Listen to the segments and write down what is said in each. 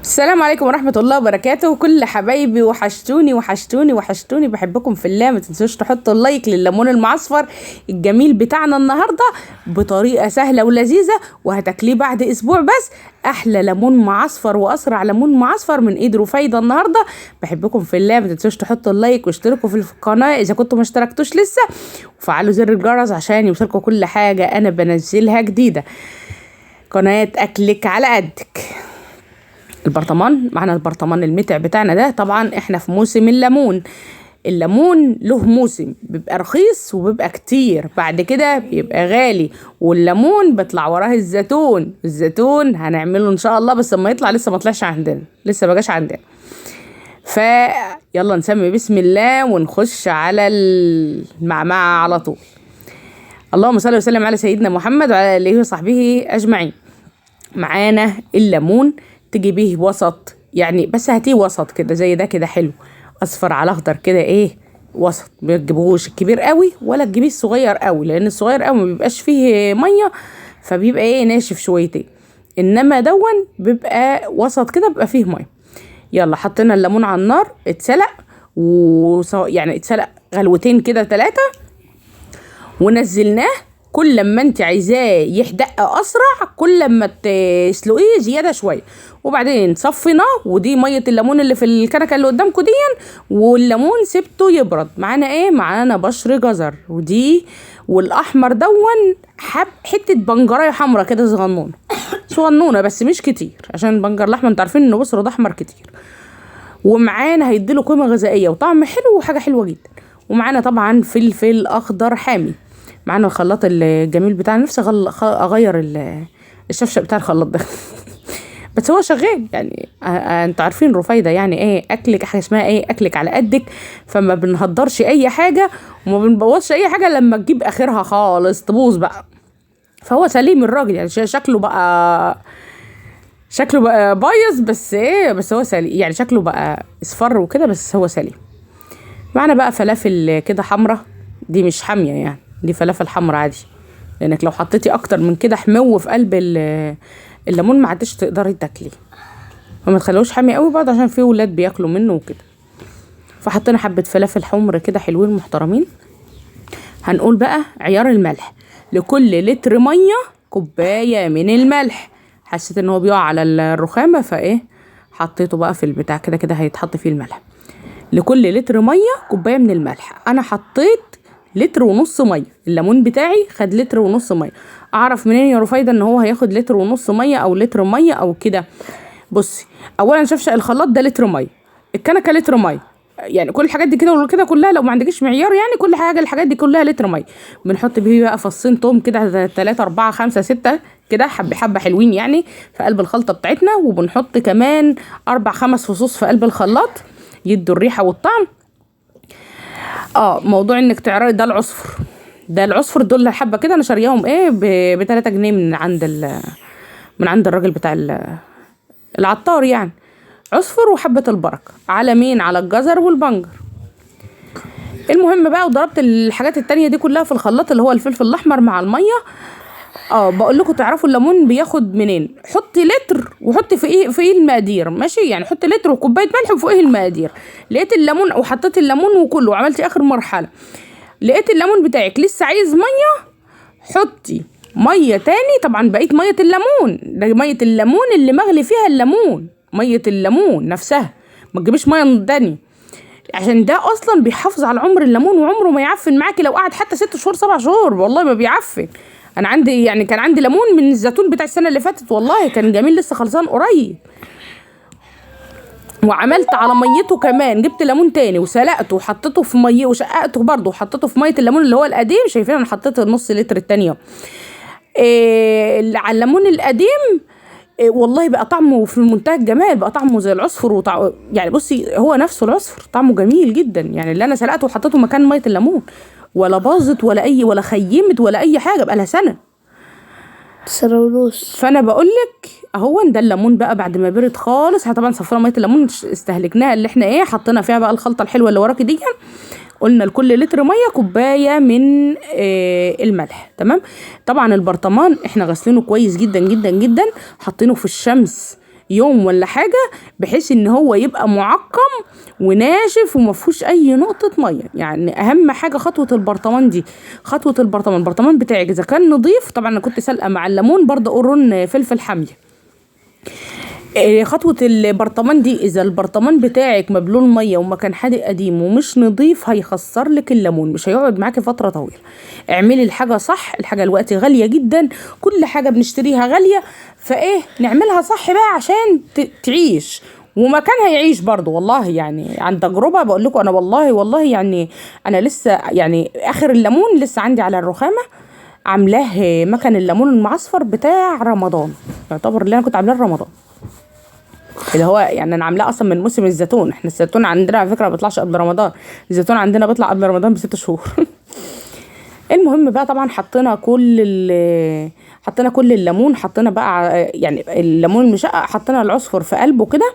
السلام عليكم ورحمة الله وبركاته. كل حبايبي وحشتوني وحشتوني وحشتوني، بحبكم في الله. ما تنسوش تحطوا ال like لليمون المعصفر الجميل بتاعنا النهاردة بطريقة سهلة ولذيذة، وهتاكليه بعد اسبوع بس. احلى ليمون معصفر واسرع ليمون معصفر من ايد رفيدة النهاردة. بحبكم في الله، ما تنسوش تحطوا ال like واشتركوا في القناة اذا كنتوا ما اشتركتوش لسه، وفعلوا زر الجرس عشان يوصلكم كل حاجة انا بنزلها جديدة. قناة اكلك على قدك. البرطمان معنا، البرطمان المتع بتاعنا ده. طبعا احنا في موسم الليمون. الليمون له موسم، بيبقى رخيص وبيبقى كتير، بعد كده بيبقى غالي. والليمون بيطلع وراه الزيتون. الزيتون هنعمله ان شاء الله، بس لما يطلع، لسه ما طلعش عندنا، لسه ما جاش عندنا. فيلا نسمي بسم الله ونخش على المعمعة على طول. اللهم صل وسلم على سيدنا محمد وعلى اله وصحبه اجمعين. معانا الليمون، تجيبيه وسط يعني، بس هاتيه وسط كده زي ده كده، حلو اصفر على اخضر كده، ايه وسط. ما تجيبهوش الكبير قوي ولا تجيبيه الصغير قوي، لان الصغير قوي ما بيبقاش فيه مية، فبيبقى ايه ناشف شويتين. انما دون بيبقى وسط كده، بيبقى فيه مية. يلا حطينا الليمون على النار، اتسلق يعني اتسلق غلوتين كده 3، ونزلناه. كل ما انت عايزاه يحدق اسرع، كل ما تسلقيه زيادة شوية. وبعدين صفيناه، ودي مية الليمون اللي في الكنكه اللي قدامكم دي. والليمون سبته يبرد. معانا ايه؟ معانا بشر جزر، ودي والاحمر دون حب حتة بنجرايه حمرا كده صغنونه صغنونه بس مش كتير، عشان البنجر الاحمر انتوا عارفين انه بصره ده احمر كتير. ومعانا هيديله قيمة غذائية وطعم حلو وحاجه حلوة جدا. ومعانا طبعا فلفل اخضر حامي. معانا الخلاط الجميل بتاعنا. نفسي اغير الشفشق بتاع الخلاط ده بس هو شغال يعني. انتوا عارفين رفيدة يعني ايه اكلك، حاجة اسمها ايه اكلك على قدك، فما بنهدرش اي حاجة وما بنبوظش اي حاجة. لما تجيب اخرها خالص تبوظ بقى. فهو سليم الراجل يعني، شكله بقى بايظ، بس ايه، بس هو سليم يعني، شكله بقى اصفر وكده بس هو سليم. معانا بقى فلافل كده حمرا، دي مش حامية يعني، دي فلافل حمرا عادي، لانك لو حطيتي اكتر من كده حمو في قلب الليمون ما عادش تقدري تاكليه. فما تخلوش حامي قوي بعد، عشان في ولاد بياكلوا منه وكده. فحطينا حبه فلافل حمر كده حلوين محترمين. هنقول بقى عيار الملح، لكل لتر مية كوباية من الملح. حسيت ان هو بيقع على الرخامه، فايه حطيته بقى في البتاع كده كده هيتحط فيه الملح. لكل لتر مية كوباية من الملح. انا حطيت 1.5 لتر مية، الليمون بتاعي خد 1.5 لتر مية. اعرف منين يا رفيدة ان هو هياخد 1.5 لتر مية او لتر مية او كده؟ بصي، اولا شفشق الخلاط ده لتر مية، الكنكه لتر مية، يعني كل الحاجات دي كده وكده كلها لو ما عندكيش معيار يعني، كل حاجة الحاجات دي كلها لتر مية. بنحط بيه بقى فصين توم كده، 3 4 5 6 كده، حبه حبه حلوين يعني في قلب الخلطة بتاعتنا. وبنحط كمان 4 5 فصوص في قلب الخلاط يدوا الريحة والطعم. موضوع انك تعرفي ده العصفر، ده العصفر دول حبه كده انا شارياهم ايه ب 3 جنيه من عند الراجل بتاع العطار يعني. عصفر وحبه البركة على مين؟ على الجزر والبنجر. المهم بقى، وضربت الحاجات التانية دي كلها في الخلاط اللي هو الفلفل الاحمر مع المية. بقول لكم تعرفوا الليمون بياخد منين؟ حطي لتر وحطي في ايه، في ايه المقادير، ماشي يعني حطي لتر وكوبايه ملح وفوقيه المقادير. لقيت الليمون وحطيت الليمون وكله، وعملتي اخر مرحلة، لقيت الليمون بتاعك لسه عايز مية، حطي مية تاني. طبعا بقيت مية الليمون ده، مية الليمون اللي مغلي فيها الليمون، مية الليمون نفسها، ما تجيبيش مية تانية، عشان ده اصلا بيحافظ على عمر الليمون وعمره ما يعفن معاكي. لو قعد حتى 6 شهور 7 شهور والله ما بيعفن. انا عندي يعني كان عندي ليمون من الزيتون بتاع السنة اللي فاتت، والله كان جميل لسه خلصان قريب، وعملت على ميته كمان، جبت ليمون تاني وسلقته وحطيته في مية وشققته برضه وحطيته في مية الليمون اللي هو القديم. شايفين انا حطيت النص لتر التانية إيه على الليمون القديم. إيه والله بقى طعمه في منتهى الجمال، بقى طعمه زي العصفر يعني بصي هو نفسه العصفر، طعمه جميل جدا يعني. اللي انا سلقته وحطيته مكان مية الليمون، ولا باظت ولا اي ولا خيمت ولا اي حاجة، بقى لها سنة ونص. فانا بقول لك اهو ده الليمون بقى بعد ما برد خالص. طبعا صفينا مية الليمون استهلكناها اللي احنا ايه حطينا فيها بقى الخلطة الحلوة اللي وراكي دي. قلنا لكل لتر مية كوباية من الملح، تمام. طبعا البرطمان احنا غسلينه كويس جدا جدا جدا، حاطينه في الشمس يوم ولا حاجة، بحيث ان هو يبقى معقم وناشف ومفهوش اي نقطة مية. يعني اهم حاجة خطوة البرطمان دي، خطوة البرطمان، البرطمان بتاعك اذا كان نظيف. طبعا انا كنت سلقه مع الليمون برضه قرون فلفل حامية. خطوة البرطمان دي اذا البرطمان بتاعك مبلول مية وما كان حادق قديم ومش نظيف هيخسر لك الليمون، مش هيقعد معاكي فترة طويلة. اعملي الحاجة صح، الحاجة الوقت غالية جدا، كل حاجة بنشتريها غالية، فايه نعملها صح بقى عشان تعيش ومكانها يعيش برضو. والله يعني عن تجربة بقول لكم انا، والله والله يعني انا لسه يعني اخر الليمون لسه عندي على الرخامة، عاملاه مكان الليمون المعصفر بتاع رمضان، يعتبر اللي انا كنت عاملاه رمضان، اللي هو يعني انا عاملاه اصلا من موسم الزيتون. احنا الزيتون عندنا على فكرة ما بيطلعش قبل رمضان، الزيتون عندنا بيطلع قبل رمضان ب6 شهور. المهم بقى طبعا حطينا كل الليمون، حطينا بقى يعني الليمون المشقق، حطينا العصفر في قلبه كده،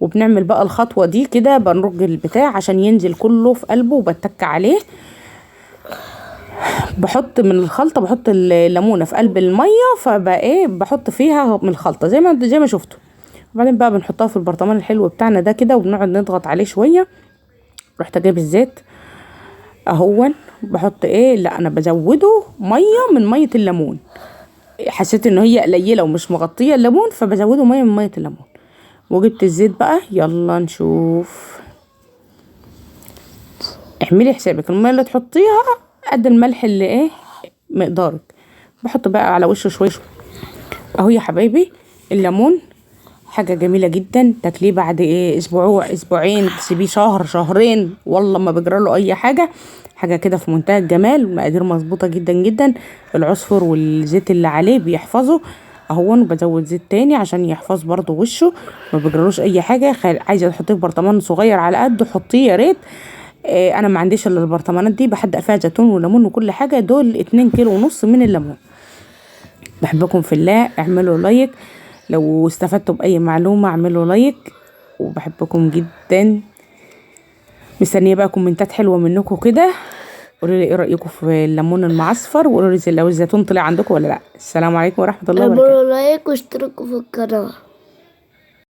وبنعمل بقى الخطوة دي كده، بنرج البتاع عشان ينزل كله في قلبه، وبتك عليه. بحط من الخلطة، بحط الليمونه في قلب المية، فبقى ايه بحط فيها من الخلطة زي ما شفتوا. وبعدين بقى بنحطها في البرطمان الحلو بتاعنا ده كده، وبنقعد نضغط عليه شوية. رحت جايب الزيت اهون، بحط ايه، لا انا بزوده مية من مية الليمون، حسيت ان هي قليله ومش مغطيه الليمون فبزوده مية من مية الليمون. وجبت الزيت بقى، يلا نشوف. اعملي حسابك المية اللي تحطيها قد الملح اللي ايه مقدارك. بحط بقى على وشه شوية اهو يا حبايبي. الليمون حاجة جميلة جدا، تاكليه بعد ايه اسبوع اسبوعين، تسيبيه شهر شهرين، والله ما بيجراله اي حاجة. حاجة كده في منتهى الجمال، مقادير مظبوطة جدا جدا. العصفر والزيت اللي عليه بيحفظه اهون، وبزود زيت تاني عشان يحفظ برضو وشه ما بيجرالوش اي حاجة. عايزه تحطيه في برطمان صغير على قده حطيه يا ريت. انا ما عنديش الا البرطمانات دي، بحدق فيها زيتون وليمون وكل حاجة. دول 2.5 كيلو من الليمون. بحبكم في الله، اعملوا like لو استفدتوا باي معلومة، اعملوا like، وبحبكم جدا. مستنيه بقى كومنتات حلوة منكم كده، قولوا لي ايه رايكم في الليمون المعصفر، وقولوا لي لو الزيتون طلع عندكم ولا لا. السلام عليكم ورحمة الله وبركاته. اعملوا like واشتركوا في القناة.